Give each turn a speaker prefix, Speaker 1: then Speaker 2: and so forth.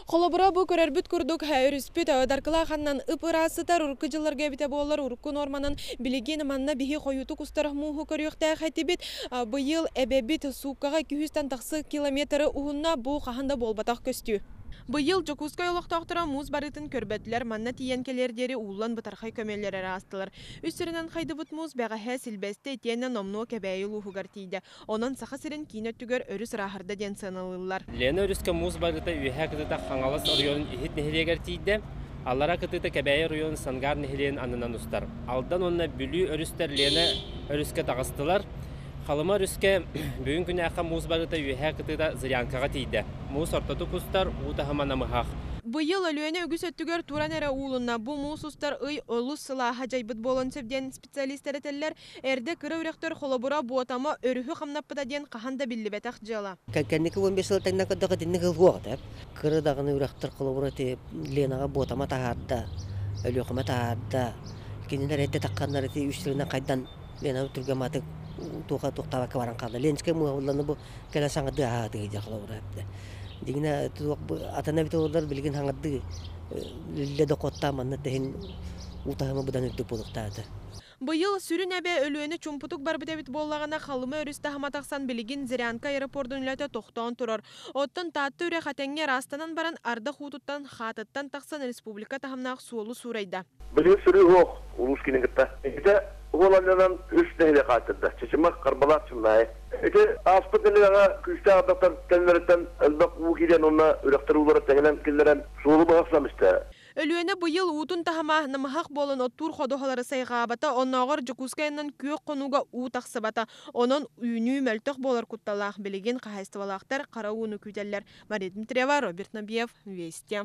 Speaker 1: Холобура, бу көрөрбүт курдук өрүспүт Даркылаах аннынан ып-ыраас сытар. Урукку дьылларга эбитэ буоллар, урукку нуорманан билигин манна биһи хойуутук устар мууһу көрүөхтээх этибит. Быйыл эбэбит сууккаҕа 200-тан тахса километры уһунна, бу хаһан да буолбатах көстүү. Быйыл Дьокуускай олохтоохторо муус барыытын көрбөтүлэр, манна тиийэн кэлиэр диэри ууллан бытархай көмөлөр эрэ аастылар. Үс сиринэн хайдыбыт муус бэҕэһээ Силбэстэ итиэннэ номнуо Кэбээйи улууһугар тиийдэ. Онон Саха сирин киин өттүгэр өрүс ырааһырда диэн сыаналыыллар.
Speaker 2: Лена өрүскэ муус барыыта үөһээ кытыыта Хаҥалас оройуонун Иһит нэһилиэгэр тиийдэ, аллара кытыыта Кэбээйи оройуонун Сангаар нэһилиэгин аннынан устар. Алдан уонна Бүлүү өрүстэр Лена өрүскэ таҕыстылар. Халыма өрүскэ бүгүн күнээххэ муус барыыта үөһээ кытыыта Зырянкаҕа тиийдэ. Муус ортотук устар, уу таһыма намыһах.
Speaker 1: Быйыл Өлүөнэ үгүс өттүгэр туран эрэ уулунна. Бу муус устар ый олус сылааһа дьайбыт буолуон сөп диэн специалистар этэллэр. Эрдэ кыра үрэхтэр холобура Буотама өрүһү хамнаппыта диэн хаһан да биллибэтэх дьыала.
Speaker 3: Кэнники 15 сыл тэҥнэ көрдөххө итинник ылуох этэ. Кыра даҕаны үрэхтэр холобура ити Ленаҕа Буотама таһаарда, Өлүөхүмэ таһаарда. Кинилэр эрдэ тахханнар ити үс сылынан хайдан Лена түргэматык туоха туохтаабакка баран хаалла. Ленскэй муоһулланы бу кэлэн саҥардыы аһаатыы дьэ холобура эптэ. Дигинэ туох атын эбит олордор билигин хаҥардыы лилле дохуоттаан манна тэһин уу таһыма быдан үрдүк буолуохтаата.
Speaker 1: Быйыл сүрүн эбэ Өлүөнэ чуумпутук барбыт эбит буоллаҕына, Халыма өрүс таһыма тахсан билигин Зырянка аэропордун үлэтэ тохтоон турар. Оттон Таатта үрэх этэҥҥэ ыраастанан баран ардах уутуттан, хаатыттан тахсан республика таһымнаах суолу суурайда.
Speaker 4: Билигин сырыы суох улуус киинин кытта. Ити уоланньанан үс нэһилиэк хаайтарда. Чычымах, Харбалаах, Чымнаайы. Ити ааспыт нэдиэлэҕэ күүстээх ардахтар кэллэриттэн элбэх уу киирэн уонна үрэхтэр уулара тэҥинэн киллэрэн суолу быһа охсон истэ.
Speaker 1: Өлүөнэ быйыл уутун таһыма намыһах буолан оттуур ходуһалары сайҕаабата, оннооҕор Дьокуускай аннынан күөх хонууга уу тахсыбата. Онон үүнүү мөлтөх буолар кутталлаах. Билигин хаһаайыстыбалаахтар хара ууну күүтэллэр. Мария Дмитриева, Роберт Набиев, Вести.